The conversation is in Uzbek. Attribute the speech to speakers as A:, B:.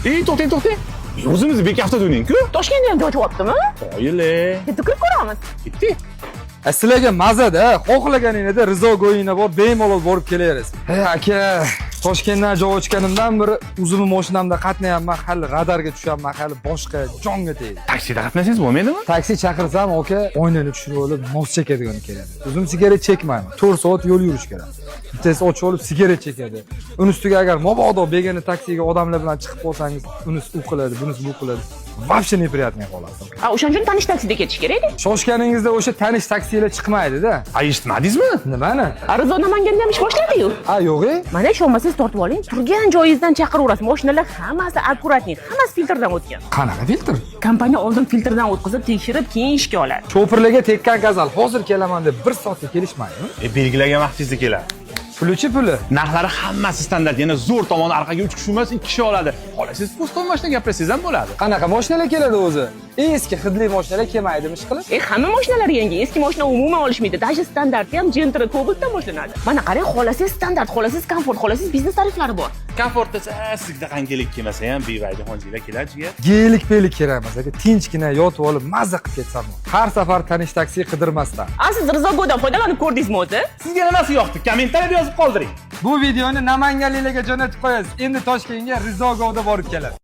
A: Ey, to'xtang, to'xtang. O'zimizni Bek avto ku.
B: Toshkentda ham joy ochyaptimi?
A: Qoyil.
B: Bitta kirib ko'ramiz.
A: Ketdik.
C: Sizlarga mazada, xohlaganingizda Rizo Go'yina bor, bemalol borib kelaverasiz. Hey aka, Toshkentdan joy ochganimdan beri o'zimni mashinamda qatnayapman, hali radarga tushyapman, hali boshqa jonga tegdi.
A: Taksida qatnasangiz bo'lmaydimi?
C: Taksi chaqirsam, aka, oynani tushirib olib, nos chekadigan keladi. O'zim sigaret chekmayman. 4 soat yo'l yurish kerak. Bittasi ochib olib sigaret chekadi. Uni ustiga agar mabodo begona taksiga odamlar bilan chiqib qolsangiz, unisi u qiladi, bunisi bu qiladi. Вообще неприятный holat.
B: A, o'shaning uchun tanish taksida ketish kerak edi.
C: Shoshganingizda o'sha tanish taksilar chiqmaydi-da.
A: A, eshitmadingizmi?
C: Nimani?
B: A, Rizo Namanganda ham ish boshladi-yu.
C: A, yo'q e?
B: Mana, ishonmasangiz, tortib oling. Turgan joyingizdan chaqiraverasiz. Mashinalar hammasi аккуратный, hammasi filtrdan o'tgan.
C: Qanaqa filtr?
B: Kompaniya oldin filtrdan o'tkazib, tekshirib, keyin ishga oladi.
C: Shopirlarga tekkan kasal, hozir kelaman deb 1 soatda kelishmaydimi?
A: Belgilagan vaqtingizda keladi.
C: Pulichi, puli?
A: Narxlari hammasi standart. Yana zo'r tomoni, orqaga 3 kishi emas, 2 kishi oladi. Xohlasangiz, пустой mashina gapirsangiz ham bo'ladi.
C: Qanaqa mashinalar keladi o'zi? Eski hidli mashinalar kelmaydimi ishqilib?
B: Hamma mashinalar yangi, eski mashina umuman olishmaydi. Даже standartni ham Gentra, Cobaltdan boshlanadi. Mana qarang, xohlasangiz standart, xohlasangiz komfort, xohlasangiz biznes tariflari bor.
A: Komfort desa, sizda qanchalik kelmasa ham, BYD Hongqonglar keladi jigar.
C: Gelik pelik kerak emas aka, tinchgina yotib olib mazza qilib ketsam bo'ladi. Har safar tanish taksi qidirmasdan.
B: A, siz Rizo Go'dan foydalanib ko'rdingizmi o'zi?
A: Sizga nimasi yoqdi? Kommentariyada yozib qoldiring.
C: Bu videoni namanganliklarga jo'natib qo'yasiz. Endi Toshkentga Rizo Go'da borib keladi.